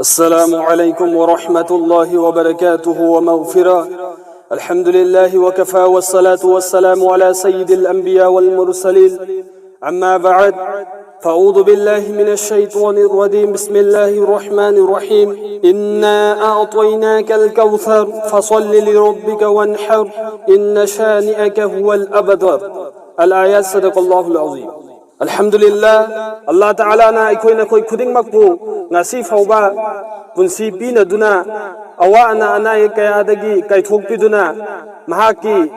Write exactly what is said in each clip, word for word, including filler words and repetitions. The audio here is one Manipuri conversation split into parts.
السلام عليكم ورحمة الله وبركاته ومغفرة. الحمد لله وكفى، والصلاة والسلام على سيد الأنبياء والمرسلين. أما بعد، فأعوذ بالله من الشيطان الرجيم. بسم الله الرحمن الرحيم. إنا أعطيناك الكوثر، فصل لربك وانحر، إن شانئك هو الأبتر. الآيات. صدق الله العظيم. Alhamdulillah, Allah Ta'ala ꯅ ꯑꯩꯈꯣꯏ ꯅꯈꯣꯏ ꯈꯨꯗꯤꯡꯃꯛꯄꯨ ꯉꯁꯤ ꯐꯥꯎꯕ ꯄꯨꯟꯁꯤ ꯄꯤꯅꯗꯨꯅ, ꯑꯋꯥ ꯑꯅꯥ ꯑꯅꯥ ꯑꯌꯦꯛ ꯀꯌꯥꯗꯒꯤ ꯀꯥꯏꯊꯣꯛꯄꯤꯗꯨꯅ, ꯃꯍꯥꯛꯀꯤ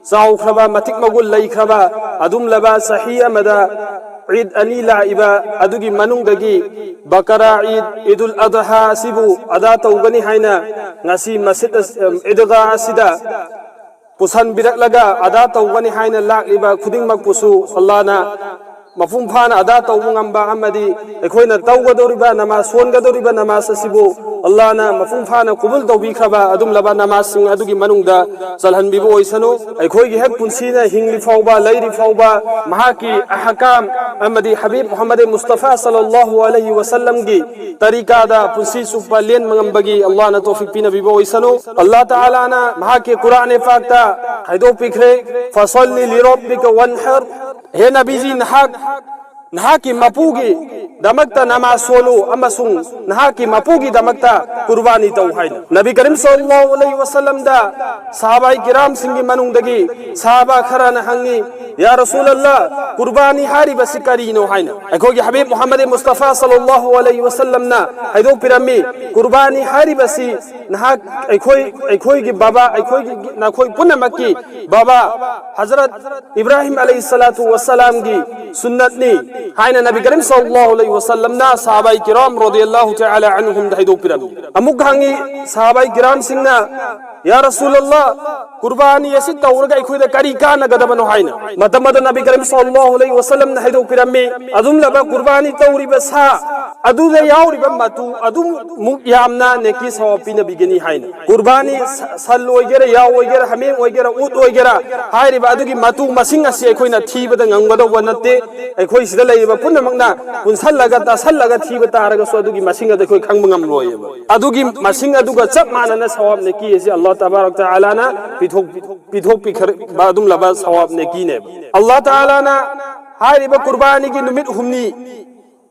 ꯆꯥꯎꯈ꯭ꯔꯕ, ꯃꯇꯤꯛ ꯃꯒꯨꯟ ꯂꯩꯈ꯭ꯔꯕ ꯑꯗꯨꯝꯂꯕ ꯆꯍꯤ ꯑꯃꯗ ꯏꯗ ꯑꯅꯤ ꯂꯥꯛꯏꯕ ꯑꯗꯨꯒꯤ ꯃꯅꯨꯡꯗꯒꯤ ꯕꯀꯔꯥ ꯏꯗ, ꯏꯗꯨꯜ ꯑꯗꯍꯥ ꯑꯁꯤꯕꯨ ꯑꯗꯥ ꯇꯧꯒꯅꯤ ꯍꯥꯏꯅ ꯉꯁꯤ ꯃꯁꯖꯤꯗ ꯑꯁ-, ꯏꯗꯒꯥ ꯑꯁꯤꯗ ꯄꯨꯁꯟꯕꯤꯔꯛꯂꯒ ꯑꯗꯥ ꯇꯧꯒꯅꯤ ꯍꯥꯏꯅ ꯂꯥꯛꯂꯤꯕ ꯈꯨꯗꯤꯡꯃꯛꯄꯨꯁꯨ ꯑꯜꯂꯥꯅ ꯃꯄꯨꯡ ꯐꯥꯅ ꯑꯗꯥ ꯇꯧꯕ ꯉꯝꯕ ꯑꯃꯗꯤ ꯑꯩꯈꯣꯏꯅ ꯇꯧꯒꯗꯧꯔꯤꯕ ꯅꯃꯥꯖ, ꯁꯣꯟꯒꯗꯧꯔꯤꯕ ꯅꯃꯥꯖ ꯑꯁꯤꯕꯨ ꯑꯜꯂꯥꯅ ꯃꯄꯨꯡ ꯐꯥꯅ ꯀꯨꯕꯨꯜ ꯇꯧꯕꯤꯈ꯭ꯔꯕ ꯑꯗꯨꯝꯂꯕ ꯅꯃꯥꯖꯁꯤꯡ ꯑꯗꯨꯒꯤ ꯃꯅꯨꯡꯗ ꯆꯜꯍꯟꯕꯤꯕ ꯑꯣꯏꯁꯅꯨ꯫ ꯑꯩꯈꯣꯏꯒꯤ ꯍꯦꯛ ꯄꯨꯟꯁꯤꯅ ꯍꯤꯡꯂꯤ ꯐꯥꯎꯕ, ꯂꯩꯔꯤ ꯐꯥꯎꯕ ꯃꯍꯥꯛꯀꯤ ꯑꯍꯀꯥꯝ ꯑꯃꯗꯤ ꯍꯕꯤꯕ ꯃꯨꯍꯝꯃꯗ ꯃꯨꯁꯇꯐꯥ ꯁꯜꯂꯜꯂꯥꯍꯨ ꯑꯂꯩꯍꯤ ꯋꯁꯜꯂꯝꯒꯤ ꯇꯔꯤꯀꯥꯗ ꯄꯨꯟꯁꯤ ꯆꯨꯞꯄ ꯂꯦꯟꯕ ꯉꯝꯕꯒꯤ ꯑꯜꯂꯥꯅ ꯇꯧꯐꯤꯛ ꯄꯤꯅꯕꯤꯕ ꯑꯣꯏꯁꯅꯨ꯫ ꯑꯜꯂꯥ ꯇꯥꯂꯥꯅ ꯃꯍꯥꯛꯀꯤ ꯀꯨꯔꯥꯟ ꯄꯥꯛꯇ ꯍꯥꯏꯗꯣꯛꯄꯤꯈ꯭ꯔꯦ, "ꯐꯁꯜꯂꯤ ꯂꯤꯔꯣꯕꯤꯀ ꯋꯟꯍꯔ", ꯍꯦ ꯅꯕꯤꯖꯤ, ꯅꯍꯥꯛ ꯅꯍꯥꯛꯀꯤ ꯃꯄꯨꯒꯤ ꯗꯃꯛꯇ ꯅꯃꯥꯖ ꯁꯣꯜꯂꯨ ꯑꯃꯁꯨꯡ ꯅꯍꯥꯛꯀꯤ ꯃꯄꯨꯒꯤ ꯗꯃꯛꯇ ꯀꯨꯔꯕꯥꯅꯤ ꯇꯧ ꯍꯥꯏꯅ꯫ ꯅꯕꯤ ꯀꯔꯤꯝ ꯁꯜꯂꯜꯂꯥꯍꯨ ꯑꯂꯩꯍꯤ ꯋꯁꯜꯂꯝꯗ ꯁꯍꯥꯕꯥꯏ ꯀꯤꯔꯥꯝꯁꯤꯡꯒꯤ ꯃꯅꯨꯡꯗꯒꯤ ꯁꯍꯥꯕꯥ ꯈꯔꯅ ꯍꯪꯉꯤ, "ꯌꯥ ꯔꯁꯨꯂꯜꯂꯥ, ꯀꯨꯔꯕꯥꯅꯤ ꯍꯥꯏꯔꯤꯕꯁꯤ ꯀꯔꯤꯅꯣ?" ꯍꯥꯏꯅ꯫ ꯑꯩꯈꯣꯏꯒꯤ ꯍꯕꯤꯕ ꯃꯨꯍꯝꯃꯗ ꯃꯨꯁꯇꯐꯥ ꯁꯜꯂꯜꯂꯥꯍꯨ ꯑꯂꯩꯍꯤ ꯋꯁꯜꯂꯝꯅ ꯍꯥꯏꯗꯣꯛꯄꯤꯔꯝꯃꯤ, ꯀꯨꯔꯕꯥꯅꯤ ꯍꯥꯏꯔꯤꯕꯁꯤ ꯅꯍꯥꯛ, ꯑꯩꯈꯣꯏ, ꯑꯩꯈꯣꯏꯒꯤ ꯕꯕꯥ, ꯑꯩꯈꯣꯏꯒꯤ ꯅꯈꯣꯏ ꯄꯨꯝꯅꯃꯛꯀꯤ ꯕꯕꯥ ꯍꯖꯔꯠ ꯏꯕ꯭ꯔꯥꯍꯤꯝ ꯑꯂꯩꯍꯤ ꯁꯂꯥꯇꯨ ꯋꯁꯁꯂꯥꯝꯒꯤ ꯁꯨꯟꯅꯠꯅꯤ ꯍꯥꯏꯅ ꯅꯕꯤ ꯀꯔꯤꯝ ꯁꯜꯂꯜꯂꯥꯍꯨ ꯑꯂꯩꯍꯤ ꯋꯁꯜꯂꯝꯅ ꯁꯍꯥꯕꯥꯏ ꯀꯤꯔꯥꯝ ꯔꯣꯗꯤꯌꯜꯂꯥꯍꯨ ꯇꯥꯂꯥ ꯑꯟꯍꯨꯝꯗ ꯍꯥꯏꯗꯣꯛꯄꯤꯔꯝꯃꯤ꯫ ꯑꯃꯨꯛ ꯍꯪꯉꯤ ꯁꯍꯥꯕꯥꯏ ꯀꯤꯔꯥꯝꯁꯤꯡꯅ, "ꯌꯥ ꯔꯁꯨꯂꯜꯂꯥ, ꯀꯨꯔꯕꯥꯅꯤ ꯑꯁꯤ ꯇꯧꯔꯒ ꯑꯩꯈꯣꯏꯗ ꯀꯔꯤ ꯀꯥꯟꯅꯒꯗꯕꯅꯣ?" ꯍꯥꯏꯅ꯫ ꯃꯇꯝ ꯑꯗꯨꯗ ꯅꯕꯤ ꯀꯔꯤꯝ ꯁꯜꯂꯜꯂꯥꯍꯨ ꯑꯂꯩꯍꯤ ꯋꯁꯜꯂꯝꯅ ꯍꯥꯏꯗꯣꯛꯄꯤꯔꯝꯃꯤ, "ꯑꯗꯨꯝꯂꯕ ꯀꯨꯔꯕꯥꯅꯤ ꯇꯧꯔꯤꯕ ꯁꯥ ꯑꯗꯨꯗ ꯌꯥꯎꯔꯤꯕ ꯃꯇꯨ ꯑꯗꯨꯃꯨꯛ ꯌꯥꯝꯅ ꯅꯦꯀꯤ ꯁꯋꯥꯕ ꯄꯤꯅꯕꯤꯒꯅꯤ" ꯍꯥꯏꯅ꯫ ꯀꯨꯔꯕꯥꯅꯤ ꯁ-, ꯁꯟ ꯑꯣꯏꯒꯦꯔꯥ, ꯌꯥꯎ ꯑꯣꯏꯒꯦꯔꯥ, ꯍꯥꯃꯦꯡ ꯑꯣꯏꯒꯦꯔꯥ, ꯎꯠ ꯑꯣꯏꯒꯦꯔꯥ, ꯍꯥꯏꯔꯤꯕ ꯑꯗꯨꯒꯤ ꯃꯇꯨ ꯃꯁꯤꯡ ꯑꯁꯤ ꯑꯩꯈꯣꯏꯅ ꯊꯤꯕꯗ ꯉꯝꯒꯗꯧꯕ ꯅꯠꯇꯦ꯫ ꯑꯩꯈꯣꯏ ꯁꯤꯗ ꯂꯩꯔꯤꯕ ꯄꯨꯝꯅꯃꯛꯅ ꯄꯨꯟꯁꯜ- ꯄꯨꯟꯁꯜꯂꯒ ꯇꯥꯁꯜꯂꯒ ꯊꯤꯕ ꯇꯥꯔꯒꯁꯨ ꯑꯗꯨꯒꯤ ꯃꯁꯤꯡ ꯑꯗꯨ ꯑꯩꯈꯣꯏ ꯈꯪꯕ ꯉꯝꯂꯣꯏꯑꯕ꯫ ꯑꯗꯨꯒꯤ ꯃꯁꯤꯡ ꯑꯗꯨꯒ ꯆꯞ ꯃꯥꯟꯅꯅ ꯁꯋꯥꯕ ꯅꯦꯀꯤ ꯑꯁꯤ ꯑꯜꯂꯥꯍ ꯇꯕꯥꯔꯛ ꯇꯥꯂꯥꯅ ꯄꯤꯊꯣꯛ-, ꯄꯤꯊꯣꯛꯄꯤꯈ꯭ꯔꯕ ꯑꯗꯨꯝꯂꯕ ꯁꯋꯥꯕ ꯅꯦꯀꯤꯅꯦꯕ꯫ ꯑꯜꯂꯥꯍ ꯇꯥꯂꯥꯅ ꯍꯥꯏꯔꯤꯕ ꯀꯨꯔꯕꯥꯅꯤꯒꯤ ꯅꯨꯃꯤꯠ ꯍꯨꯝꯅꯤ,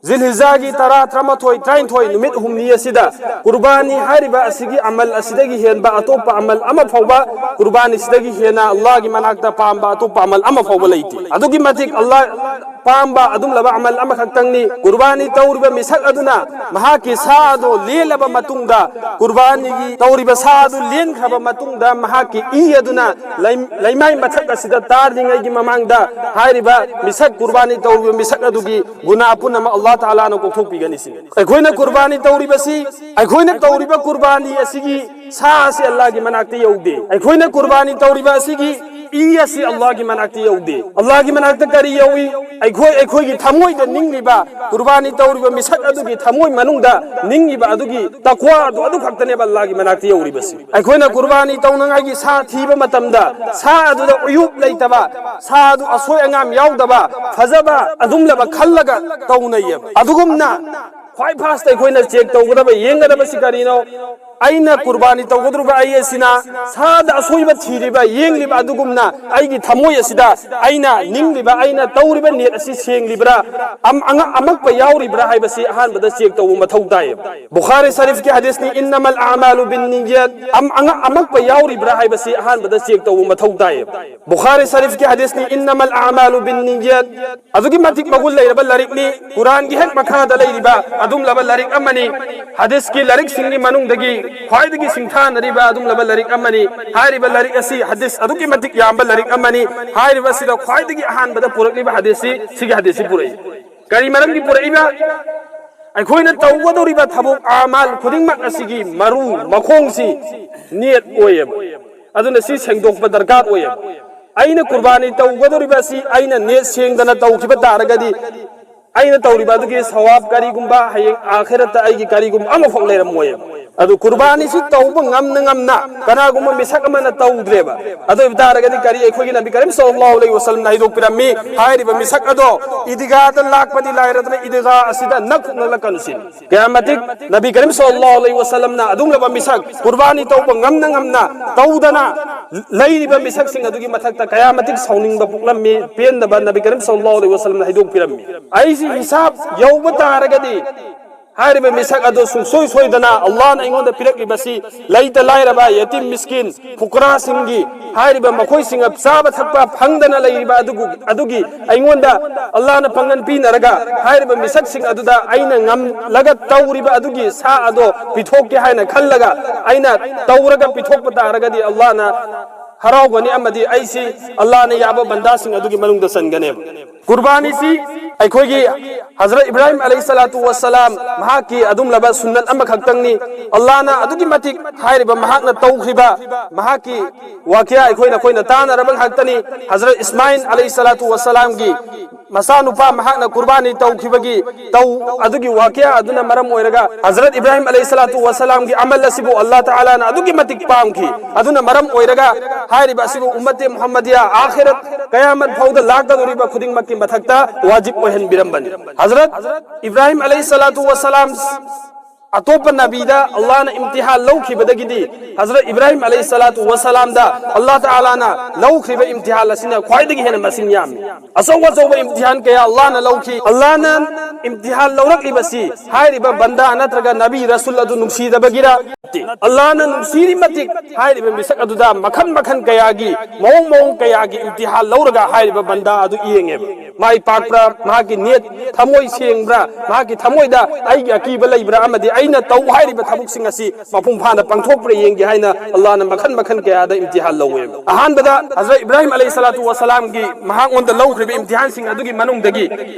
ꯖꯤꯜꯍꯤꯖꯥꯒꯤ ꯇꯔꯥ, ꯇꯔꯥꯃꯥꯊꯣꯏ, ꯇꯔꯥꯅꯤꯊꯣꯏ ꯅꯨꯃꯤꯠ ꯍꯨꯝꯅꯤ ꯑꯁꯤꯗ ꯀꯨꯔꯕꯥꯅꯤ ꯍꯥꯏꯔꯤꯕ ꯑꯁꯤꯒꯤ ꯑꯃꯜ ꯑꯁꯤꯗꯒꯤ ꯍꯦꯟꯕ ꯑꯇꯣꯞꯄ ꯑꯃꯜ ꯑꯃ ꯐꯥꯎꯕ, ꯀꯨꯔꯕꯥꯅꯤꯁꯤꯗꯒꯤ ꯍꯦꯟꯅ ꯑꯜꯂꯥꯍꯒꯤ ꯃꯅꯥꯛꯇ ꯄꯥꯝꯕ ꯑꯇꯣꯞꯄ ꯑꯃꯜ ꯑꯃ ꯐꯥꯎꯕ ꯂꯩꯇꯦ꯫ ꯑꯗꯨꯛꯀꯤ ꯃꯇꯤꯛ ꯑꯜꯂꯥꯍ ꯄꯥꯝꯕ ꯑꯗꯨꯝꯂꯕ ꯑꯃꯜ ꯑꯃꯈꯛꯇꯪꯅꯤ꯫ ꯀꯨꯔꯕꯥꯅꯤ ꯇꯧꯔꯤꯕ ꯃꯤꯁꯛ ꯑꯗꯨꯅ ꯃꯍꯥꯛꯀꯤ ꯁꯥ ꯑꯗꯨ ꯂꯦꯜꯂꯕ ꯃꯇꯨꯡꯗ, ꯀꯨꯔꯕꯥꯅꯤꯒꯤ ꯇꯧꯔꯤꯕ ꯁꯥ ꯑꯗꯨ ꯂꯦꯟꯈ꯭ꯔꯕ ꯃꯇꯨꯡꯗ, ꯃꯍꯥꯛꯀꯤ ꯏ ꯑꯗꯨꯅ ꯂꯩ-, ꯂꯩꯃꯥꯏ ꯃꯊꯛ ꯑꯁꯤꯗ ꯇꯥꯔꯤꯉꯩꯒꯤ ꯃꯃꯥꯡꯗ ꯍꯥꯏꯔꯤꯕ ꯃꯤꯁꯛ, ꯀꯨꯔꯕꯥꯅꯤ ꯇꯧꯔꯤꯕ ꯃꯤꯁꯛ ꯑꯗꯨꯒꯤ ꯒꯨꯅꯥ ꯄꯨꯝꯅꯃꯛ ꯑꯜꯂꯥꯍ ꯇꯥꯂꯥꯅ ꯀꯣꯛꯊꯣꯛꯄꯤꯒꯅꯤ ꯁꯤꯅꯤ꯫ ꯑꯩꯈꯣꯏꯅ ꯀꯨꯔꯕꯥꯅꯤ ꯇꯧꯔꯤꯕꯁꯤ, ꯑꯩꯈꯣꯏꯅ ꯇꯧꯔꯤꯕ ꯀꯨꯔꯕꯥꯅꯤ ꯑꯁꯤꯒꯤ ꯁꯥ ꯑꯁꯤ ꯑꯜꯂꯥꯍꯒꯤ ꯃꯅꯥꯛꯇ ꯌꯧꯗꯦ꯫ ꯑꯩꯈꯣꯏꯅ ꯀꯨꯔꯕꯥꯅꯤ ꯇꯧꯔꯤꯕ ꯑꯁꯤꯒꯤ ꯏ ꯑꯁꯤ ꯑꯜꯂꯥꯍꯒꯤ ꯃꯅꯥꯛꯇ ꯌꯧꯗꯦ꯫ ꯑꯜꯂꯥꯍꯒꯤ ꯃꯅꯥꯛꯇ ꯀꯔꯤ ꯌꯧꯏ? ꯑꯩꯈꯣꯏ, ꯑꯩꯈꯣꯏꯒꯤ ꯊꯃꯣꯏꯗ ꯅꯤꯡꯂꯤꯕ, ꯀꯨꯔꯕꯥꯅꯤ ꯇꯧꯔꯤꯕ ꯃꯤꯁꯛ ꯑꯗꯨꯒꯤ ꯊꯃꯣꯏ ꯃꯅꯨꯡꯗ ꯅꯤꯡꯂꯤꯕ ꯑꯗꯨꯒꯤ ꯇꯛꯋꯥ ꯑꯗꯨ, ꯑꯗꯨ ꯈꯛꯇꯅꯦꯕ ꯑꯜꯂꯥꯍꯒꯤ ꯃꯅꯥꯛꯇ ꯌꯧꯔꯤꯕꯁꯤ꯫ ꯑꯩꯈꯣꯏꯅ ꯀꯨꯔꯕꯥꯅꯤ ꯇꯧꯅꯉꯥꯏꯒꯤ ꯁꯥ ꯊꯤꯕ ꯃꯇꯝꯗ, ꯁꯥ ꯑꯗꯨꯗ ꯎꯌꯨꯞ ꯂꯩꯇꯕ, ꯁꯥ ꯑꯗꯨ ꯑꯁꯣꯏ ꯑꯉꯥꯝ ꯌꯥꯎꯗꯕ, ꯐꯖꯕ ꯑꯗꯨꯝꯂꯕ ꯈꯜꯂꯒ ꯇꯧꯅꯩꯌꯦꯕ꯫ ꯑꯗꯨꯒꯨꯝꯅ ꯈ꯭ꯋꯥꯏ ꯐꯥꯔꯁꯇ ꯑꯩꯈꯣꯏꯅ ꯆꯦꯛ ꯇꯧꯒꯗꯕ, ꯌꯦꯡꯒꯗꯕꯁꯤ ꯀꯔꯤꯅꯣ? ꯑꯩꯅ ꯀꯨꯔꯕꯥꯅꯤ ꯇꯧꯒꯗꯧꯔꯤꯕ ꯑꯩ ꯑꯁꯤꯅ ꯁꯥꯗ ꯑꯁꯣꯏꯕ ꯊꯤꯔꯤꯕ, ꯌꯦꯡꯂꯤꯕ ꯑꯗꯨꯒꯨꯝꯅ ꯑꯩꯒꯤ ꯊꯃꯣꯏ ꯑꯁꯤꯗ ꯑꯩꯅ ꯅꯤꯡꯂꯤꯕ, ꯑꯩꯅ ꯇꯧꯔꯤꯕ ꯅꯤꯌꯠ ꯑꯁꯤ ꯁꯦꯡꯂꯤꯕ꯭ꯔꯥ? ꯑꯝ-, ꯑꯉ-, ꯑꯃꯛꯄ ꯌꯥꯎꯔꯤꯕ꯭ꯔꯥ ꯍꯥꯏꯕꯁꯤ ꯑꯍꯥꯟꯕꯗ ꯆꯦꯛ ꯇꯧꯕ ꯃꯊꯧ ꯇꯥꯏꯌꯦꯕ꯫ ꯕꯨꯈꯥꯔꯤ ꯁꯔꯤꯐꯀꯤ ꯍꯗꯤꯁꯅꯤ, "ꯏꯟꯅꯃꯜ ꯑꯃꯥꯂꯨ ꯕꯤꯟꯅꯤꯌꯠ", ꯑꯝ-, ꯑꯉ-, ꯑꯃꯛꯄ ꯌꯥꯎꯔꯤꯕ꯭ꯔꯥ ꯍꯥꯏꯕꯁꯤ ꯑꯍꯥꯟꯕꯗ ꯆꯦꯛ ꯇꯧꯕ ꯃꯊꯧ ꯇꯥꯏꯌꯦꯕ꯫ ꯕꯨꯈꯥꯔꯤ ꯁꯔꯤꯐꯀꯤ ꯍꯗꯤꯁꯅꯤ, "ꯏꯟꯅꯃꯜ ꯑꯃꯥꯂꯨ ꯕꯤꯟꯅꯤꯌꯠ", ꯑꯗꯨꯛꯀꯤ ꯃꯇꯤꯛ ꯃꯒꯨꯟ ꯂꯩꯔꯕ ꯂꯥꯏꯔꯤꯛꯅꯤ꯫ ꯀꯨꯔꯥꯟꯒꯤ ꯍꯦꯛ ꯃꯈꯥꯗ ꯂꯩꯔꯤꯕ ꯑꯗꯨꯝꯂꯕ ꯂꯥꯏꯔꯤꯛ ꯑꯃꯅꯤ꯫ ꯍꯗꯤꯁꯀꯤ ꯂꯥꯏꯔꯤꯛꯁꯤꯡꯒꯤ ꯃꯅꯨꯡꯗꯒꯤ ꯈ꯭ꯋꯥꯏꯗꯒꯤ ꯁꯤꯡꯊꯥꯅꯔꯤꯕ ꯑꯗꯨꯝꯂꯕ ꯂꯥꯏꯔꯤꯛ ꯑꯃꯅꯤ꯫ ꯍꯥꯏꯔꯤꯕ ꯂꯥꯏꯔꯤꯛ ꯑꯁꯤ ꯍꯗꯤꯁ ꯑꯗꯨꯛꯀꯤ ꯃꯇꯤꯛ ꯌꯥꯝꯕ ꯂꯥꯏꯔꯤꯛ ꯑꯃꯅꯤ꯫ ꯍꯥꯏꯔꯤꯕ ꯑꯁꯤꯗ ꯈ꯭ꯋꯥꯏꯗꯒꯤ ꯑꯍꯥꯟꯕꯗ ꯄꯨꯔꯛꯂꯤꯕ ꯍꯗꯤꯁꯁꯤ, ꯁꯤꯒꯤ ꯍꯗꯤꯁꯁꯤ ꯄꯨꯔꯛꯏ꯫ ꯀꯔꯤ ꯃꯔꯝꯒꯤ ꯄꯨꯔꯛꯏꯕ? ꯑꯩꯈꯣꯏꯅ ꯇꯧꯒꯗꯧꯔꯤꯕ ꯊꯕꯛ ꯑꯃꯥꯜ ꯈꯨꯗꯤꯡꯃꯛ ꯑꯁꯤꯒꯤ ꯃꯔꯨ ꯃꯈꯣꯡꯁꯤ ꯅꯤꯌꯠ ꯑꯣꯏꯌꯦꯕ꯫ ꯑꯗꯨꯅ ꯁꯤ ꯁꯦꯡꯗꯣꯛꯄ ꯗꯔꯀꯥꯔ ꯑꯣꯏꯌꯦꯕ꯫ ꯑꯩꯅ ꯀꯨꯔꯕꯥꯅꯤ ꯇꯧꯒꯗꯧꯔꯤꯕ ꯑꯁꯤ ꯑꯩꯅ ꯅꯤꯌꯠ ꯁꯦꯡꯗꯅ ꯇꯧꯈꯤꯕ ꯇꯥꯔꯒꯗꯤ, ꯑꯩꯅ ꯇꯧꯔꯤꯕ ꯑꯗꯨꯒꯤ ꯁꯋꯥꯕ ꯀꯔꯤꯒꯨꯝꯕ ꯍꯌꯦꯡ ꯑꯥꯈꯤꯔꯠꯇ ꯑꯩꯒꯤ ꯀꯔꯤꯒꯨꯝꯕ ꯑꯃꯐꯥꯎ ꯂꯩꯔꯝꯃꯣꯏꯕ꯫ ꯑꯗꯨ ꯀꯨꯔꯕꯥꯅꯤꯁꯤ ꯇꯧꯕ ꯉꯝꯅ ꯉꯝꯅ ꯀꯅꯥꯒꯨꯝꯕ ꯃꯤꯁꯛ ꯑꯃꯅ ꯇꯧꯗ꯭ꯔꯦꯕ꯫ ꯑꯗꯨ ꯑꯣꯏꯕ ꯇꯥꯔꯒꯗꯤ ꯀꯔꯤ ꯑꯩꯈꯣꯏꯒꯤ ꯅꯕꯤ ꯀꯔꯤꯝ ꯁꯜꯂꯜꯂꯥꯍꯨ ꯑꯂꯩꯍꯤ ꯋꯁꯜꯂꯝꯅ ꯍꯥꯏꯗꯣꯛꯄꯤꯔꯝꯃꯤ, ꯍꯥꯏꯔꯤꯕ ꯃꯤꯁꯛ ꯑꯗꯣ ꯏꯗꯤꯒꯥꯗ ꯂꯥꯛꯄꯗꯤ ꯂꯥꯏꯔꯗꯅ ꯏꯗꯤꯒꯥ ꯑꯁꯤꯗ ꯅꯛ ꯅꯛꯂꯛꯀꯅꯨ ꯁꯤꯅꯤ꯫ ꯀꯌꯥꯃꯇꯤꯛ ꯅꯕꯤ ꯀꯔꯤꯝ ꯁꯜꯂꯜꯂꯥꯍꯨ ꯑꯂꯩꯍꯤ ꯋꯁꯜꯂꯝꯅ ꯑꯗꯨꯒꯨꯝꯂꯕ ꯃꯤꯁꯛ ꯀꯨꯔꯕꯥꯅꯤ ꯇꯧꯕ ꯉꯝꯅ ꯉꯝꯅ ꯇꯧꯗꯅ ꯂꯩꯔꯤꯕ ꯃꯤꯁꯛꯁꯤꯡ ꯑꯗꯨꯒꯤ ꯃꯊꯛꯇ ꯀꯌꯥꯃꯇꯤꯛ ꯁꯥꯎꯅꯤꯡꯕ ꯄꯣꯛꯂꯝꯃꯤ, ꯄꯦꯟꯗꯕ ꯅꯕꯤ ꯀꯔꯤꯝ ꯁꯜꯂꯜꯂꯥꯍꯨ ꯑꯂꯩꯍꯤ ꯋꯁꯜꯂꯝꯅ ꯍꯥꯏꯗꯣꯛꯄꯤꯔꯝꯃꯤ꯫ ꯑꯩꯁꯤ ꯍꯤꯁꯥꯕ ꯌꯧꯕ ꯇꯥꯔꯒꯗꯤ ꯍꯥꯏꯔꯤꯕ ꯃꯤꯁꯛ ꯑꯗꯨ ꯁꯨꯡꯁꯣꯏ ꯁꯣꯏꯗꯅ ꯑꯜꯂꯥꯍꯅ ꯑꯩꯉꯣꯟꯗ ꯄꯤꯔꯛꯂꯤꯕꯁꯤ ꯂꯩꯇ ꯂꯥꯏꯔꯕ, ꯌꯦꯇꯤꯝ ꯃꯤꯁꯀꯤꯟ, ꯐꯨꯀꯔꯥꯁꯤꯡꯒꯤ ꯍꯥꯏꯔꯤꯕ ꯃꯈꯣꯏꯁꯤꯡ ꯆꯥꯕ ꯊꯛꯄ ꯐꯪꯗꯅ ꯂꯩꯔꯤꯕ ꯑꯗꯨꯕꯨ, ꯑꯗꯨꯒꯤ ꯑꯩꯉꯣꯟꯗ ꯑꯜꯂꯥꯍꯅ ꯄꯥꯡꯒꯟ ꯄꯤꯅꯔꯒ ꯍꯥꯏꯔꯤꯕ ꯃꯤꯁꯛꯁꯤꯡ ꯑꯗꯨꯗ ꯑꯩꯅ ꯉꯝꯂꯒ ꯇꯧꯔꯤꯕ ꯑꯗꯨꯒꯤ ꯁꯥ ꯑꯗꯣ ꯄꯤꯊꯣꯛꯀꯦ ꯍꯥꯏꯅ ꯈꯜꯂꯒ ꯑꯩꯅ ꯇꯧꯔꯒ ꯄꯤꯊꯣꯛꯄ ꯇꯥꯔꯒꯗꯤ ꯑꯜꯂꯥꯍꯅ ꯍꯔꯥꯎꯒꯅꯤ ꯑꯃꯗꯤ ꯑꯩꯁꯤ ꯑꯜꯂꯥꯍꯅ ꯌꯥꯕ ꯕꯟꯗꯥꯁꯤꯡ ꯑꯗꯨꯒꯤ ꯃꯅꯨꯡꯗ ꯆꯟꯒꯅꯦꯕ꯫ ꯀꯨꯔꯕꯥꯅꯤꯁꯤ ꯑꯩꯈꯣꯏꯒꯤ ꯍꯖꯔꯠ ꯏꯕ꯭ꯔꯥꯍꯤꯝ ꯑꯂꯩꯍꯤ ꯁꯂꯥꯇꯨ ꯋꯁꯁꯂꯥꯝ ꯃꯍꯥꯛꯀꯤ ꯑꯗꯨꯝꯂꯕ ꯁꯨꯟꯅꯠ ꯑꯃꯈꯛꯇꯪꯅꯤ꯫ ꯑꯜꯂꯥꯍꯅ ꯑꯗꯨꯛꯀꯤ ꯃꯇꯤꯛ ꯍꯥꯏꯔꯤꯕ ꯃꯍꯥꯛꯅ ꯇꯧꯈꯤꯕ ꯃꯍꯥꯛꯀꯤ ꯋꯥꯀꯤꯌꯥ ꯑꯩꯈꯣꯏ ꯅꯈꯣꯏꯅ ꯇꯥꯅꯔꯕ ꯉꯥꯛꯇꯅꯤ꯫ ꯍꯖꯔꯠ ꯏꯁꯃꯥꯏꯜ ꯑꯂꯩꯍꯤ ꯁꯂꯥꯇꯨ ꯋꯁꯁꯂꯥꯝꯒꯤ ꯃꯆꯥꯅꯨꯄꯥ ꯃꯍꯥꯛꯅ ꯀꯨꯔꯕꯥꯅꯤ ꯇꯧꯈꯤꯕꯒꯤ ꯇꯧ ꯑꯗꯨꯒꯤ ꯋꯥꯀꯤꯌꯥ ꯑꯗꯨꯅ ꯃꯔꯝ ꯑꯣꯏꯔꯒ ꯍꯖꯔꯠ ꯏꯕ꯭ꯔꯥꯍꯤꯝ ꯑꯂꯩꯍꯤ ꯁꯂꯥꯇꯨ ꯋꯁꯁꯂꯥꯝꯒꯤ ꯑꯃꯜ ꯑꯁꯤꯕꯨ ꯑꯜꯂꯥꯍ ꯇꯥꯂꯥꯅ ꯑꯗꯨꯛꯀꯤ ꯃꯇꯤꯛ ꯄꯥꯝꯈꯤ꯫ ꯑꯗꯨꯅ ꯃꯔꯝ ꯑꯣꯏꯔꯒ ꯍꯥꯏꯔꯤꯕ ꯑꯁꯤꯕꯨ ꯎꯝꯃꯠꯇꯦ ꯃꯨꯍꯝꯃꯗꯤꯌꯥ ꯑꯥꯈꯤꯔꯠ ꯀꯌꯥꯃꯠ ꯐꯥꯎꯗ ꯂꯥꯛꯀꯗꯧꯔꯤꯕ ꯈꯨꯗꯤꯡꯃꯛꯀꯤ ꯃꯊꯛꯇ ꯋꯥꯖꯤꯕ ꯑꯣꯏꯍꯟꯕꯤꯔꯝꯕꯅꯤ꯫ ꯍꯖꯔꯠ ꯏꯕ꯭ꯔꯥꯍꯤꯝ ꯑꯂꯩꯍꯤ ꯁꯂꯥꯇꯨ ꯋꯁꯁꯂꯥꯝ ꯑꯇꯣꯞꯄ ꯅꯕꯤꯗ ꯑꯜꯂꯥꯍꯅ ꯏꯝꯇꯤꯍꯥꯟ ꯂꯧꯈꯤꯕꯗꯒꯤꯗꯤ ꯍꯖꯔꯠ ꯏꯕ꯭ꯔꯥꯍꯤꯝ ꯑꯂꯩꯍꯤ ꯁꯂꯥꯇꯨ ꯋꯁꯁꯂꯥꯝꯗ ꯑꯜꯂꯥꯍ ꯇꯥꯂꯥꯅ ꯂꯧꯈ꯭ꯔꯤꯕ ꯏꯝꯇꯤꯍꯥꯟ ꯑꯁꯤꯅ ꯈ꯭ꯋꯥꯏꯗꯒꯤ ꯍꯦꯟꯅ ꯃꯁꯤꯡ ꯌꯥꯝꯃꯤ꯫ ꯑꯆꯧ ꯑꯆꯧꯕ ꯏꯝꯇꯤꯍꯥꯟ ꯀꯌꯥ ꯑꯜꯂꯥꯍꯅ ꯂꯧꯈꯤ꯫ ꯑꯜꯂꯥꯍꯅ ꯏꯝꯇꯤꯍꯥꯟ ꯂꯧꯔꯛꯂꯤꯕꯁꯤ ꯍꯥꯏꯔꯤꯕ ꯕꯟꯗꯥ ꯅꯠꯇ꯭ꯔꯒ ꯅꯕꯤ ꯔꯁꯨꯜ ꯑꯗꯨ ꯅꯨꯡꯁꯤꯗꯕꯒꯤꯔ? ꯑꯜꯂꯥꯍꯅ ꯅꯨꯡꯁꯤꯔꯤ ꯃꯇꯤꯛ ꯍꯥꯏꯔꯤꯕ ꯃꯤꯁꯛ ꯑꯗꯨꯗ ꯃꯈꯜ ꯃꯈꯜ ꯀꯌꯥꯒꯤ, ꯃꯑꯣꯡ ꯃꯑꯣꯡ ꯀꯌꯥꯒꯤ ꯏꯝꯇꯤꯍꯥꯟ ꯂꯧꯔꯒ ꯍꯥꯏꯔꯤꯕ ꯕꯟꯗꯥ ꯑꯗꯨ ꯌꯦꯡꯉꯦꯕ꯫ ꯃꯥꯏ ꯄꯥꯛꯄ꯭ꯔꯥ, ꯃꯍꯥꯛꯀꯤ ꯅꯤꯌꯠ ꯊꯃꯣꯏ ꯁꯦꯡꯕ꯭ꯔꯥ, ꯃꯍꯥꯛꯀꯤ ꯊꯃꯣꯏꯗ ꯑꯩꯒꯤ ꯑꯀꯤꯕ ꯂꯩꯕ꯭ꯔꯥ, ꯑꯃꯗꯤ ꯑꯩꯅ ꯇꯧ ꯍꯥꯏꯔꯤꯕ ꯊꯕꯛꯁꯤꯡ ꯑꯁꯤ ꯃꯄꯨꯡ ꯐꯥꯅ ꯄꯥꯡꯊꯣꯛꯄ꯭ꯔꯥ ꯌꯦꯡꯒꯦ ꯍꯥꯏꯅ ꯑꯜꯂꯥꯍꯅ ꯃꯈꯜ ꯃꯈꯜ ꯀꯌꯥꯗ ꯏꯝꯇꯤꯍꯥꯟ ꯂꯧꯋꯦꯕ꯫ ꯑꯍꯥꯟꯕꯗ ꯍꯖꯔꯠ ꯏꯕ꯭ꯔꯥꯍꯤꯝ ꯑꯂꯩꯍꯤ ꯁꯂꯥꯇꯨ ꯋꯁꯁꯂꯥꯝꯒꯤ ꯃꯍꯥꯛꯉꯣꯟꯗ ꯂꯧꯈ꯭ꯔꯤꯕ ꯏꯝꯇꯤꯍꯥꯟꯁꯤꯡ ꯑꯗꯨꯒꯤ ꯃꯅꯨꯡꯗꯒꯤ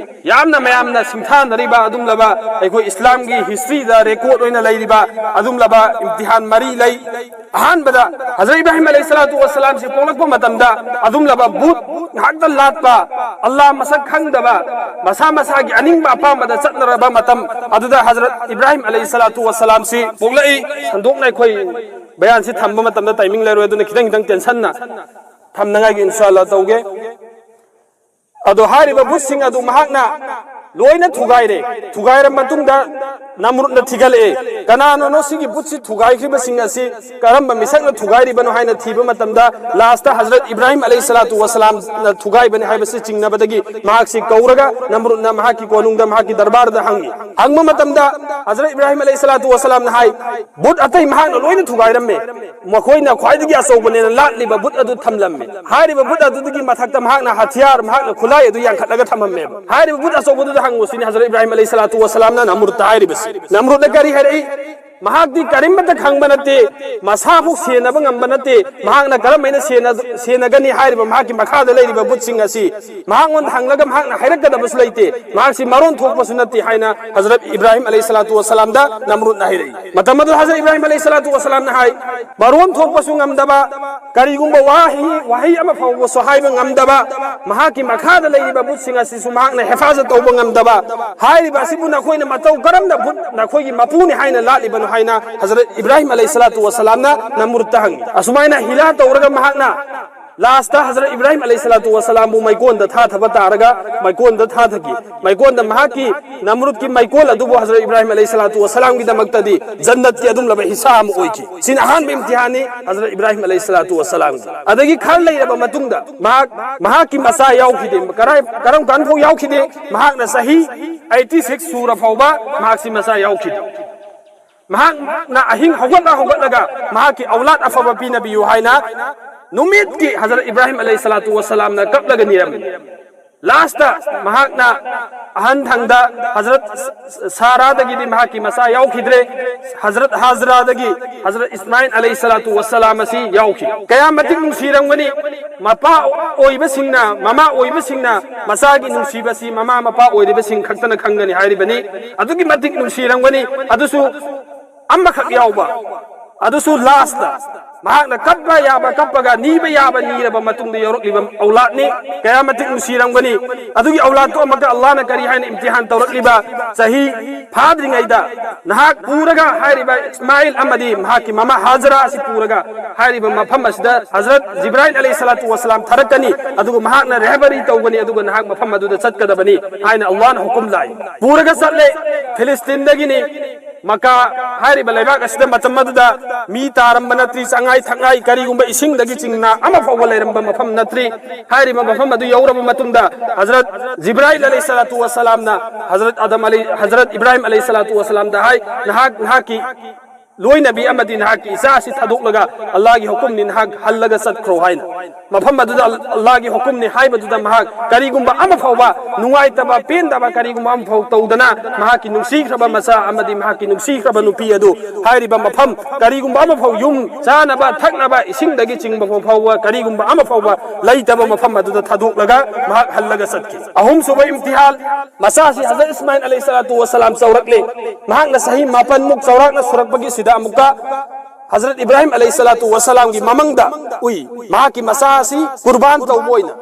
ꯌꯥꯝꯅ ꯃꯌꯥꯝꯅ ꯁꯤꯡꯊꯥꯅꯔꯤꯕ ꯑꯗꯨꯒꯨꯝꯂꯕ ꯑꯩꯈꯣꯏ ꯏꯁꯂꯥꯝꯒꯤ ꯍꯤꯁꯇ꯭ꯔꯤꯗ ꯔꯦꯀꯣꯔꯗ ꯑꯣꯏꯅ ꯂꯩꯔꯤꯕ ꯑꯗꯨꯒꯨꯝꯂꯕ ꯏꯝꯇꯤꯍꯥꯟ ꯃꯔꯤ ꯂꯩ꯫ ꯑꯍꯥꯟꯕꯗ ꯍꯖꯔꯠ ꯏꯕ꯭ꯔꯥꯍꯤꯝ ꯑꯂꯩꯍꯤ ꯁꯂꯥꯇꯨ ꯋꯁꯁꯂꯥꯝꯁꯤ ꯄꯣꯛꯂꯛꯄ ꯃꯇꯝꯗ ꯑꯗꯨꯒꯨꯝꯂꯕ ꯕꯨꯠ ꯉꯥꯛꯇ ꯂꯥꯠꯄ, ꯑꯜꯂꯥꯍ ꯃꯁꯛ ꯈꯪꯗꯕ, ꯃꯁꯥ ꯃꯁꯥꯒꯤ ꯑꯅꯤꯡꯕ ꯑꯄꯥꯝꯕꯗ ꯆꯠꯅꯔꯕ ꯃꯇꯝ ꯑꯗꯨꯗ ꯍꯖꯔꯠ ꯏꯕ꯭ꯔꯥꯍꯤꯝ ꯑꯂꯩꯍꯤ ꯁꯂꯥꯇꯨ ꯋꯥꯁꯂꯥꯝꯁꯤ ꯄꯣꯛꯂꯛꯏ꯫ ꯁꯟꯗꯣꯛꯅ ꯑꯩꯈꯣꯏ ꯕꯌꯥꯟꯁꯤ ꯊꯝꯕ ꯃꯇꯝꯗ ꯇꯥꯏꯃꯤꯡ ꯂꯩꯔꯣꯏ, ꯑꯗꯨꯅ ꯈꯤꯇꯪ ꯈꯤꯇꯪ ꯇꯦꯟꯁꯟꯅ ꯊꯝꯅꯉꯥꯏꯒꯤ ꯏꯟꯁꯥ ꯑꯜꯂꯥ ꯇꯧꯒꯦ꯫ ꯑꯗꯣ ꯍꯥꯏꯔꯤꯕ ꯕꯨꯠꯁꯤꯡ ꯑꯗꯨ ꯃꯍꯥꯛꯅ ꯂꯣꯏꯅ ꯊꯨꯒꯥꯏꯔꯦ꯫ ꯊꯨꯒꯥꯏꯔ ꯃꯇꯨꯡꯗ ꯅꯝꯔꯨꯗꯅ ꯊꯤꯒꯠꯂꯛꯑꯦ꯫ ꯀꯅꯥꯅꯅꯣ ꯁꯤꯒꯤ ꯕꯨꯠꯁꯤ ꯊꯨꯒꯥꯏꯈ꯭ꯔꯤꯕꯁꯤꯡ ꯑꯁꯤ, ꯀꯔꯝꯕ ꯃꯤꯁꯛꯅ ꯊꯨꯒꯥꯏꯔꯤꯕꯅꯣ ꯍꯥꯏꯅ ꯊꯤꯕ ꯃꯇꯝꯗ, ꯂꯥꯁꯇ ꯍꯖꯔꯠ ꯏꯕ꯭ꯔꯥꯍꯤꯝ ꯑꯂꯩꯍꯤ ꯁꯂꯥꯇꯨ ꯋꯥꯁꯂꯥꯝꯅ ꯊꯨꯒꯥꯏꯕꯅꯤ ꯍꯥꯏꯕꯁꯤ ꯆꯤꯡꯅꯕꯗꯒꯤ ꯃꯍꯥꯛꯁꯤ ꯀꯧꯔꯒ ꯅꯝꯔꯨꯗꯅ ꯃꯍꯥꯛꯀꯤ ꯀꯣꯅꯨꯡꯗ, ꯃꯍꯥꯛꯀꯤ ꯗꯔꯕꯥꯔꯗ ꯍꯪꯉꯤ꯫ ꯍꯪꯕ ꯃꯇꯝꯗ ꯍꯖꯔꯠ ꯏꯕ꯭ꯔꯥꯍꯤꯝ ꯑꯂꯩꯍꯤ ꯁꯂꯥꯇꯨ ꯋꯥꯁꯂꯥꯝꯅ ꯍꯥꯏ, ꯕꯨꯠ ꯑꯇꯩ ꯃꯍꯥꯛꯅ ꯂꯣꯏꯅ ꯊꯨꯒꯥꯏꯔꯝꯃꯦ, ꯃꯈꯣꯏꯅ ꯈ꯭ꯋꯥꯏꯗꯒꯤ ꯑꯆꯧꯕꯅꯦꯅ ꯂꯥꯠꯂꯤꯕ ꯕꯨꯠ ꯑꯗꯨ ꯊꯝꯂꯝꯃꯦ꯫ ꯍꯥꯏꯔꯤꯕ ꯕꯨꯠ ꯑꯗꯨꯗꯒꯤ ꯃꯊꯛꯇ ꯃꯍꯥꯛꯅ ꯍꯊꯤꯌꯥꯔ, ꯃꯍꯥꯛꯅ ꯈꯨꯠꯂꯥꯏ ꯑꯗꯨ ꯌꯥꯟꯈꯠꯂꯒ ꯊꯝꯃꯝꯃꯦꯕ꯫ ꯍꯥꯏꯔꯤꯕ ꯕꯨꯠ ꯑꯆꯧꯕꯗꯨꯗ ꯍꯪꯉꯨ ꯁꯤꯅꯤ ꯍꯖꯔꯠ ꯏꯕ꯭ꯔꯥꯍꯤꯝ ꯑꯂꯩꯍꯤ ꯁꯂꯥꯇꯨ ꯋꯥꯁꯂꯥꯝꯅ ꯅꯝꯔꯨꯗꯇ ꯍꯥꯏꯔꯤꯕꯁꯤ꯫ ꯅꯝꯔꯨꯗꯅ ꯀꯔꯤ ꯍꯥꯏꯔꯛꯏ? ꯃꯍꯥꯛꯇꯤ ꯀꯔꯤꯝꯇ ꯈꯪꯕ ꯅꯠꯇꯦ, ꯃꯁꯥꯐꯥꯎ ꯁꯦꯟꯅꯕ ꯉꯝꯕ ꯅꯠꯇꯦ, ꯃꯍꯥꯛꯅ ꯀꯔꯝ ꯍꯥꯏꯅ ꯁꯦꯟꯅ-, ꯁꯦꯟꯅꯒꯅꯤ ꯍꯥꯏꯔꯤꯕ ꯃꯍꯥꯛꯀꯤ ꯃꯈꯥꯗ ꯂꯩꯔꯤꯕ ꯕꯨꯠꯁꯤꯡ ꯑꯁꯤ? ꯃꯍꯥꯛꯉꯣꯟꯗ ꯍꯪꯂꯒ ꯃꯍꯥꯛꯅ ꯍꯥꯏꯔꯛꯀꯗꯕꯁꯨ ꯂꯩꯇꯦ, ꯃꯍꯥꯛꯁꯤ ꯃꯔꯣꯟ ꯊꯣꯛꯄꯁꯨ ꯅꯠꯇꯦ ꯍꯥꯏꯅ ꯍꯖꯔꯠ ꯏꯕ꯭ꯔꯥꯍꯤꯝ ꯑꯂꯩꯍꯤ ꯁꯂꯥꯇꯨ ꯋꯥꯁꯂꯥꯝꯗ ꯅꯝꯔꯨꯗꯅ ꯍꯥꯏꯔꯛꯏ꯫ ꯃꯇꯝ ꯑꯗꯨꯗ ꯍꯖꯔꯠ ꯏꯕ꯭ꯔꯥꯍꯤꯝ ꯑꯂꯩꯍꯤ ꯁꯂꯥꯇꯨ ꯋꯥꯁꯂꯥꯝꯅ ꯍꯥꯏ, ꯃꯔꯣꯟ ꯊꯣꯛꯄꯁꯨ ꯉꯝꯗꯕ, ꯀꯔꯤꯒꯨꯝꯕ ꯋꯥꯍꯩ, ꯋꯥꯍꯩ ꯑꯃ ꯐꯥꯎꯕꯁꯨ ꯍꯥꯏꯕ ꯉꯝꯗꯕ, ꯃꯍꯥꯛꯀꯤ ꯃꯈꯥꯗ ꯂꯩꯔꯤꯕ ꯕꯨꯠꯁꯤꯡ ꯑꯁꯤꯁꯨ ꯃꯍꯥꯛꯅ ꯍꯦꯐꯥꯖꯠ ꯇꯧꯕ ꯉꯝꯗꯕ, ꯍꯥꯏꯔꯤꯕ ꯑꯁꯤꯕꯨ ꯅꯈꯣꯏꯅ ꯃꯇꯧ ꯀꯔꯝꯅ ꯕꯨꯠ ꯅꯈꯣꯏꯒꯤ ꯃꯄꯨꯅꯤ ꯍꯥꯏꯅ ꯂꯥꯠꯂꯤꯕꯅꯣ ꯍꯥꯏꯅ ꯍꯖꯔꯠ ꯏꯕ꯭ꯔꯥꯍꯤꯝ ꯑꯂꯩꯍꯤ ꯁꯂꯥꯇꯨ ꯋꯥꯁꯂꯥꯝꯅ ꯅꯝꯔꯨꯗꯇ ꯍꯪꯉꯤ꯫ ꯑꯁꯨꯃꯥꯏꯅ ꯍꯤꯂꯥ ꯇꯧꯔꯒ ꯃꯍꯥꯛꯅ ꯂꯥꯁꯇ ꯍꯖꯔꯠ ꯏꯕ꯭ꯔꯥꯍꯤꯝ ꯑꯂꯩꯍꯤ ꯁꯂꯥꯇꯨ ꯋꯥꯁꯂꯥꯝꯕꯨ ꯃꯩꯀꯣꯟꯗ ꯊꯥꯊꯕ ꯇꯥꯔꯒ ꯃꯩꯀꯣꯟꯗ ꯊꯥꯊꯈꯤ꯫ ꯃꯩꯀꯣꯟꯗ ꯃꯍꯥꯛꯀꯤ ꯅꯝꯔꯨꯗꯀꯤ ꯃꯩꯀꯣꯜ ꯑꯗꯨꯕꯨ ꯍꯖꯔꯠ ꯏꯕ꯭ꯔꯥꯍꯤꯝ ꯑꯂꯩꯍꯤ ꯁꯂꯥꯇꯨ ꯋꯥꯁꯂꯥꯝꯒꯤꯗꯃꯛꯇꯗꯤ ꯖꯟꯅꯠꯀꯤ ꯑꯗꯨꯝꯂꯕ ꯍꯤꯁꯥ ꯑꯃ ꯑꯣꯏꯈꯤ꯫ ꯁꯤꯅ ꯑꯍꯥꯟꯕ ꯏꯝꯇꯤꯍꯥꯟꯅꯤ ꯍꯖꯔꯠ ꯏꯕ꯭ꯔꯥꯍꯤꯝ ꯑꯂꯩꯍꯤ ꯁꯂꯥꯇꯨ ꯋꯥꯁꯂꯥꯝꯒꯤ꯫ ꯑꯗꯒꯤ ꯈꯔ ꯂꯩꯔꯕ ꯃꯇꯨꯡꯗ ꯃꯍꯥꯛ, ꯃꯍꯥꯛꯀꯤ ꯃꯆꯥ ꯌꯥꯎꯈꯤꯗꯦ꯫ ꯀꯔꯥꯏ-, ꯀꯔꯝ ꯀꯥꯟ ꯐꯥꯎ ꯌꯥꯎꯈꯤꯗꯦ? ꯃꯍꯥꯛꯅ ꯆꯍꯤ ꯑꯩꯠꯇꯤ ꯁꯤꯛꯁ ꯁꯨꯔ ꯐꯥꯎꯕ ꯃꯍꯥꯛꯁꯤ ꯃꯆꯥ ꯌꯥꯎꯈꯤꯗꯦ꯫ ꯃꯍꯥꯛꯅ ꯑꯍꯤꯡ ꯍꯧꯒꯠꯂ ꯍꯧꯒꯠꯂꯒ ꯃꯍꯥꯛꯀꯤ ꯑꯧꯂꯥꯗ ꯑꯐꯕ ꯄꯤꯅꯕꯤꯌꯨ ꯍꯥꯏꯅ ꯅꯨꯃꯤꯠꯀꯤ ꯍꯖꯔꯠ ꯏꯕ꯭ꯔꯥꯍꯤꯝ ꯑꯂꯩꯍꯤ ꯁꯂꯥꯇꯨ ꯋꯥꯁꯂꯥꯝꯅ ꯀꯞꯂꯒ ꯅꯤꯔꯝꯃꯤ꯫ ꯂꯥꯁꯇ ꯃꯍꯥꯛꯅ ꯑꯍꯟ ꯊꯪꯗ ꯍꯖꯔꯠ ꯁꯥꯔꯥꯗꯒꯤꯗꯤ ꯃꯍꯥꯛꯀꯤ ꯃꯆꯥ ꯌꯥꯎꯈꯤꯗ꯭ꯔꯦ, ꯍꯖꯔꯠ ꯍꯥꯖꯔꯥꯗꯒꯤ ꯍꯖꯔꯠ ꯏꯁꯃꯥꯏꯜ ꯑꯂꯩꯍꯤ ꯁꯂꯥꯇꯨ ꯋꯥꯁꯂꯥꯝ ꯑꯁꯤ ꯌꯥꯎꯈꯤ꯫ ꯀꯌꯥ ꯃꯇꯤꯛ ꯅꯨꯡꯁꯤꯔꯝꯒꯅꯤ! ꯃꯄꯥ ꯑꯣꯏꯕꯁꯤꯡꯅ, ꯃꯃꯥ ꯑꯣꯏꯕꯁꯤꯡꯅ ꯃꯆꯥꯒꯤ ꯅꯨꯡꯁꯤꯕꯁꯤ ꯃꯃꯥ ꯃꯄꯥ ꯑꯣꯏꯔꯤꯕꯁꯤꯡ ꯈꯛꯇꯅ ꯈꯪꯒꯅꯤ ꯍꯥꯏꯔꯤꯕꯅꯤ꯫ ꯑꯗꯨꯛꯀꯤ ꯃꯇꯤꯛ ꯅꯨꯡꯁꯤꯔꯝꯒꯅꯤ꯫ ꯑꯗꯨꯁꯨ ꯑꯃꯈꯛ ꯌꯥꯎꯕ, ꯑꯗꯨꯁꯨ ꯂꯥꯁꯇ ꯃꯍꯥꯛꯅ ꯀꯞꯄ ꯌꯥꯕ ꯀꯞꯄꯒ, ꯅꯤꯕ ꯌꯥꯕ ꯅꯤꯔꯕ ꯃꯇꯨꯡꯗ ꯌꯧꯔꯛꯂꯤꯕ ꯑꯧꯂꯥꯗꯅꯤ꯫ ꯀꯌꯥ ꯃꯇꯤꯛ ꯅꯨꯡꯁꯤꯔꯝꯒꯅꯤ꯫ ꯑꯗꯨꯒꯤ ꯑꯧꯂꯥꯗꯇꯣ ꯑꯃꯨꯛꯀ ꯑꯜꯂꯥꯍꯅ ꯀꯔꯤ ꯍꯥꯏꯅ ꯏꯝꯇꯤꯍꯥꯟ ꯇꯧꯔꯛꯂꯤꯕ? ꯆꯍꯤ ꯐꯥꯗ꯭ꯔꯤꯉꯩꯗ ꯅꯍꯥꯛ ꯄꯨꯔꯒ, ꯍꯥꯏꯔꯤꯕ ꯏꯁꯃꯥꯏꯜ ꯑꯃꯗꯤ ꯃꯍꯥꯛꯀꯤ ꯃꯃꯥ ꯍꯥꯖꯔꯥ ꯑꯁꯤ ꯄꯨꯔꯒ ꯍꯥꯏꯔꯤꯕ ꯃꯐꯝ ꯑꯁꯤꯗ ꯍꯖꯔꯠ ꯖꯤꯕ꯭ꯔꯥꯏꯜ ꯑꯂꯩꯍꯤ ꯁꯂꯥꯇꯨ ꯋꯁꯂꯥꯝ ꯊꯥꯔꯛꯀꯅꯤ, ꯑꯗꯨꯒ ꯃꯍꯥꯛꯅ ꯔꯦꯍꯕꯔꯤ ꯇꯧꯒꯅꯤ, ꯑꯗꯨꯒ ꯅꯍꯥꯛ ꯃꯐꯝ ꯑꯗꯨꯗ ꯆꯠꯀꯗꯕꯅꯤ ꯍꯥꯏꯅ ꯑꯜꯂꯥꯍꯅ ꯍꯨꯀꯨꯝ ꯂꯥꯛꯏ꯫ ꯄꯨꯔꯒ ꯆꯠꯂꯦ꯫ ꯐꯤꯂꯤꯁꯇꯤꯟꯗꯒꯤꯅꯤ꯫ ꯃꯀꯥ ꯍꯥꯏꯔꯤꯕ ꯂꯩꯕꯥꯛ ꯑꯁꯤꯗ ꯃꯇꯝ ꯑꯗꯨꯗ ꯃꯤ ꯇꯥꯔꯝꯕ ꯅꯠꯇ꯭ꯔꯤ, ꯆꯉꯥꯏ ꯊꯛꯉꯥꯏ ꯀꯔꯤꯒꯨꯝꯕ ꯏꯁꯤꯡꯗꯒꯤ ꯆꯤꯡꯅ ꯑꯃ ꯐꯥꯎꯕ ꯂꯩꯔꯝꯕ ꯃꯐꯝ ꯅꯠꯇ꯭ꯔꯤ꯫ ꯍꯥꯏꯔꯤꯕ ꯃꯐꯝ ꯑꯗꯨ ꯌꯧꯔꯕ ꯃꯇꯨꯡꯗ ꯍꯖꯔꯠ ꯖꯤꯕ꯭ꯔꯥꯏꯜ ꯑꯂꯩꯍꯤ ꯁꯂꯥꯇꯨ ꯋꯁꯂꯥꯝꯅ ꯍꯖꯔꯠ ꯑꯗꯝ ꯑꯂꯩ, ꯍꯖꯔꯠ ꯏꯕ꯭ꯔꯥꯍꯤꯝ ꯑꯂꯩꯍꯤ ꯁꯂꯥꯇꯨ ꯋꯁꯂꯥꯝꯗ ꯍꯥꯏ, "ꯅꯍꯥꯛ ꯅꯍꯥꯛꯀꯤ ꯂꯣꯏꯅꯕꯤ ꯑꯃꯗꯤ ꯅꯍꯥꯛꯀꯤ ꯏꯆꯥ ꯑꯁꯤ ꯊꯥꯗꯣꯛꯂꯒ ꯑꯜꯂꯥꯍꯒꯤ ꯍꯨꯀꯨꯝꯅꯤ, ꯅꯍꯥꯛ ꯍꯜꯂꯒ ꯆꯠꯈ꯭ꯔꯣ" ꯍꯥꯏꯅ꯫ ꯃꯐꯝ ꯑꯗꯨꯗ ꯑꯜ-, ꯑꯜꯂꯥꯍꯒꯤ ꯍꯨꯀꯨꯝꯅꯤ ꯍꯥꯏꯕꯗꯨꯗ ꯃꯍꯥꯛ ꯀꯔꯤꯒꯨꯝꯕ ꯑꯃ ꯐꯥꯎꯕ ꯅꯨꯡꯉꯥꯏꯇꯕ, ꯄꯦꯟꯗꯕ ꯀꯔꯤꯒꯨꯝꯕ ꯑꯃ ꯐꯥꯎ ꯇꯧꯗꯅ ꯃꯍꯥꯛꯀꯤ ꯅꯨꯡꯁꯤꯈ꯭ꯔꯕ ꯃꯆꯥ ꯑꯃꯗꯤ ꯃꯍꯥꯛꯀꯤ ꯅꯨꯡꯁꯤꯈ꯭ꯔꯕ ꯅꯨꯄꯤ ꯑꯗꯨ ꯍꯥꯏꯔꯤꯕ ꯃꯐꯝ ꯀꯔꯤꯒꯨꯝꯕ ꯑꯃ ꯐꯥꯎ, ꯌꯨꯝ ꯆꯥꯅꯕ ꯊꯛꯅꯕ ꯏꯁꯤꯡꯗꯒꯤ ꯆꯤꯡꯕ ꯐꯥꯎ ꯐꯥꯎꯕ ꯀꯔꯤꯒꯨꯝꯕ ꯑꯃ ꯐꯥꯎꯕ ꯂꯩꯇꯕ ꯃꯐꯝ ꯑꯗꯨꯗ ꯊꯥꯗꯣꯛꯂꯒ ꯃꯍꯥꯛ ꯍꯜꯂꯒ ꯆꯠꯈꯤ꯫ ꯑꯍꯨꯝꯁꯨꯕ ꯏꯝꯇꯤꯍꯥꯟ, ꯃꯆꯥꯁꯤ ꯍꯖꯔꯠ ꯏꯁꯃꯥꯏꯜ ꯑꯂꯩꯍꯤ ꯁꯂꯥꯇꯨ ꯋꯁꯂꯥꯝ ꯆꯥꯎꯔꯛꯂꯦ꯫ ꯃꯍꯥꯛꯅ ꯆꯍꯤ ꯃꯥꯄꯟꯃꯨꯛ ꯆꯥꯎꯔꯥꯛꯅ ꯁꯨꯔꯛꯄꯒꯤ ꯁꯤꯗ ꯑꯃꯨꯛꯀ ꯍꯖꯔꯠ ꯏꯕ꯭ꯔꯥꯍꯤꯝ ꯑꯂꯩꯍꯤ ꯁꯂꯥꯇꯨ ꯋꯁꯂꯥꯝꯒꯤ ꯃꯃꯪꯗ ꯎꯏ꯫ ꯃꯍꯥꯛꯀꯤ ꯃꯆꯥ ꯑꯁꯤ ꯀꯨꯔꯕꯥꯟ ꯇꯧꯕ ꯑꯣꯏꯅ,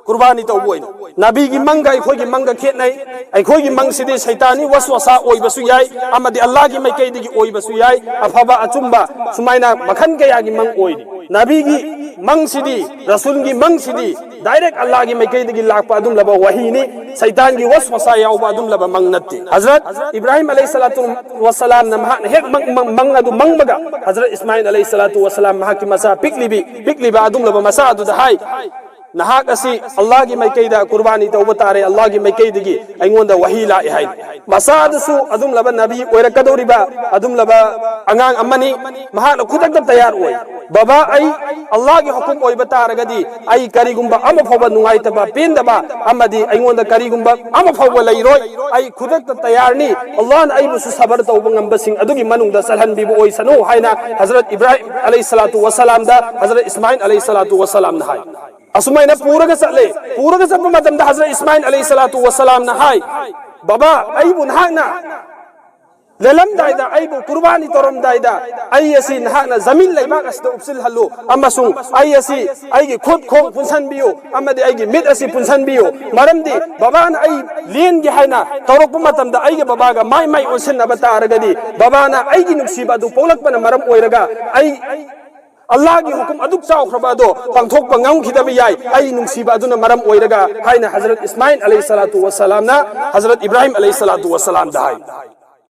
ꯀꯨꯔꯕꯥꯅꯤ ꯇꯧꯕ ꯑꯣꯏꯅ꯫ ꯅꯕꯤꯒꯤ ꯃꯪꯒ ꯑꯩꯈꯣꯏꯒꯤ ꯃꯪꯒ ꯈꯦꯠꯅꯩ꯫ ꯑꯩꯈꯣꯏꯒꯤ ꯃꯪꯁꯤꯗꯤ ꯁꯩꯇꯥꯟꯒꯤ ꯋꯁꯋꯥꯁꯥ ꯑꯣꯏꯕꯁꯨ ꯌꯥꯏ, ꯑꯃꯗꯤ ꯑꯜꯂꯥꯍꯒꯤ ꯃꯥꯏꯀꯩꯗꯒꯤ ꯑꯣꯏꯕꯁꯨ ꯌꯥꯏ꯫ ꯑꯐꯕ ꯑꯆꯨꯝꯕ ꯁꯨꯃꯥꯏꯅ ꯃꯈꯜ ꯀꯌꯥꯒꯤ ꯃꯪ ꯑꯣꯏꯔꯤ꯫ ꯅꯕꯤꯒꯤ ꯃꯪꯁꯤꯗꯤ, ꯔꯁꯨꯜꯒꯤ ꯃꯪꯁꯤꯗꯤ ꯗꯥꯏꯔꯦꯛ ꯑꯜꯂꯥꯍꯒꯤ ꯃꯥꯏꯀꯩꯗꯒꯤ ꯂꯥꯛꯄ ꯑꯗꯨꯝꯂꯕ ꯋꯥꯍꯤꯅꯤ, ꯁꯩꯇꯥꯟꯒꯤ ꯋꯁꯋꯥꯁꯥ ꯌꯥꯎꯕ ꯑꯗꯨꯝꯂꯕ ꯃꯪ ꯅꯠꯇꯦ꯫ ꯍꯖꯔꯠ ꯏꯕ꯭ꯔꯥꯍꯤꯝ ꯑꯂꯩꯍꯤ ꯁꯂꯥꯇꯨ ꯋꯁꯂꯥꯝꯅ ꯃꯍꯥꯛꯅ ꯍꯦꯛ ꯃꯪ, ꯃꯪ, ꯃꯪ ꯑꯗꯨ ꯃꯪꯕꯒ ꯍꯖꯔꯠ ꯏꯁꯃꯥꯏꯜ ꯑꯂꯩꯍꯤ ꯁꯂꯥꯇꯨ ꯋꯁꯂꯥꯝ ꯃꯍꯥꯛꯀꯤ ꯃꯆꯥ ꯄꯤꯛꯂꯤꯕꯤ, ꯄꯤꯛꯂꯤꯕ ꯑꯗꯨꯝꯂꯕ ꯃꯆꯥ ꯑꯗꯨꯗ ꯍꯥꯏ, "ꯅꯍꯥꯛ ꯑꯁꯤ ꯑꯜꯂꯥꯍꯒꯤ ꯃꯥꯏꯀꯩꯗ ꯀꯨꯔꯕꯥꯅꯤ ꯇꯧꯕ ꯇꯥꯔꯦ, ꯑꯜꯂꯥꯍꯒꯤ ꯃꯥꯏꯀꯩꯗꯒꯤ ꯑꯩꯉꯣꯟꯗ ꯋꯥꯍꯤ ꯂꯥꯛꯑꯦ" ꯍꯥꯏ꯫ ꯃꯆꯥ ꯑꯗꯨꯁꯨ ꯑꯗꯨꯝꯂꯕ ꯅꯕꯤ ꯑꯣꯏꯔꯛꯀꯗꯧꯔꯤꯕ ꯑꯗꯨꯝꯂꯕ ꯑꯉꯥꯡ ꯑꯃꯅꯤ꯫ ꯃꯍꯥꯛꯅ ꯈꯨꯗꯛꯇ ꯇꯌꯥꯔ ꯑꯣꯏ꯫ "ꯕꯕꯥ, ꯑꯩ ꯑꯜꯂꯥꯍꯒꯤ ꯍꯨꯀꯨꯝ ꯑꯣꯏꯕ ꯇꯥꯔꯒꯗꯤ ꯑꯩ ꯀꯔꯤꯒꯨꯝꯕ ꯑꯃ ꯐꯥꯎꯕ ꯅꯨꯡꯉꯥꯏꯇꯕ, ꯄꯦꯟꯗꯕ ꯑꯃꯗꯤ ꯑꯩꯉꯣꯟꯗ ꯀꯔꯤꯒꯨꯝꯕ ꯑꯃ ꯐꯥꯎꯕ ꯂꯩꯔꯣꯏ꯫ ꯑꯩ ꯈꯨꯗꯛꯇ ꯇꯌꯥꯔꯅꯤ, ꯑꯜꯂꯥꯍꯅ ꯑꯩꯕꯨꯁꯨ ꯁꯕꯔ ꯇꯧꯕ ꯉꯝꯕꯁꯤꯡ ꯑꯗꯨꯒꯤ ꯃꯅꯨꯡꯗ ꯆꯜꯍꯟꯕꯤꯕ ꯑꯣꯏꯁꯅꯨ" ꯍꯥꯏꯅ ꯍꯖꯔꯠ ꯏꯕ꯭ꯔꯥꯍꯤꯝ ꯑꯂꯩꯍꯤ ꯁꯂꯥꯇꯨ ꯋꯁꯂꯥꯝꯗ ꯍꯖꯔꯠ ꯏꯁꯃꯥꯏꯜ ꯑꯂꯩꯍꯤ ꯁꯂꯥꯇꯨ ꯋꯁꯂꯥꯝꯅ ꯍꯥꯏ꯫ ꯑꯁꯨꯃꯥꯏꯅ ꯄꯨꯔꯒ ꯆꯠꯂꯦ꯫ ꯄꯨꯔꯒ ꯆꯠꯄ ꯃꯇꯝꯗ ꯍꯖꯔꯠ ꯏꯁꯃꯥꯏꯜ ꯑꯂꯩꯍꯤ ꯁꯂꯥꯇꯨ ꯋꯁꯂꯥꯝꯅ ꯍꯥꯏ, "ꯕꯕꯥ, ꯑꯩꯕꯨ ꯅꯍꯥꯛꯅ ꯂꯦꯜꯂꯝꯗꯥꯏꯗ, ꯑꯩꯕꯨ ꯀꯨꯔꯕꯥꯅꯤ ꯇꯧꯔꯝꯗꯥꯏꯗ, ꯑꯩ ꯑꯁꯤ ꯅꯍꯥꯛꯅ ꯖꯃꯤꯟ ꯂꯩꯕꯥꯛ ꯑꯁꯤꯗ ꯎꯞꯁꯤꯜꯍꯜꯂꯨ ꯑꯃꯁꯨꯡ ꯑꯩ ꯑꯁꯤ, ꯑꯩꯒꯤ ꯈꯨꯠ ꯈꯣꯡ ꯄꯨꯟꯁꯤꯟꯕꯤꯌꯨ ꯑꯃꯗꯤ ꯑꯩꯒꯤ ꯃꯤꯠ ꯑꯁꯤ ꯄꯨꯟꯁꯤꯟꯕꯤꯌꯨ꯫ ꯃꯔꯝꯗꯤ ꯕꯕꯥꯅ ꯑꯩ ꯂꯦꯟꯒꯦ ꯍꯥꯏꯅ ꯇꯧꯔꯛꯄ ꯃꯇꯝꯗ ꯑꯩꯒꯤ ꯕꯕꯥꯒ ꯃꯥꯏ ꯃꯥꯏ ꯑꯣꯟꯁꯤꯟꯅꯕ ꯇꯥꯔꯒꯗꯤ, ꯕꯕꯥꯅ ꯑꯩꯒꯤ ꯅꯨꯡꯁꯤꯕ ꯑꯗꯨ ꯄꯣꯛꯂꯛꯄꯅ ꯃꯔꯝ ꯑꯣꯏꯔꯒ ꯑꯩ ꯑꯜꯂꯥꯍꯒꯤ ꯍꯨꯀꯨꯝ ꯑꯗꯨꯛ ꯆꯥꯎꯈ꯭ꯔꯕ ꯑꯗꯣ ꯄꯥꯡꯊꯣꯛꯄ ꯉꯝꯈꯤꯗꯕ ꯌꯥꯏ, ꯑꯩ ꯅꯨꯡꯁꯤꯕ ꯑꯗꯨꯅ ꯃꯔꯝ ꯑꯣꯏꯔꯒ, ꯍꯥꯏꯅ ꯍꯖꯔꯠ ꯏꯁꯃꯥꯏꯜ ꯑꯂꯩꯍꯤ ꯁꯂꯥꯇꯨ ꯋꯁꯁꯂꯥꯝꯅ ꯍꯖꯔꯠ ꯏꯕ꯭ꯔꯥꯍꯤꯝ ꯑꯂꯩꯍꯤ ꯁꯂꯥꯇꯨ ꯋꯁꯁꯂꯥꯝꯗ ꯍꯥꯏ꯫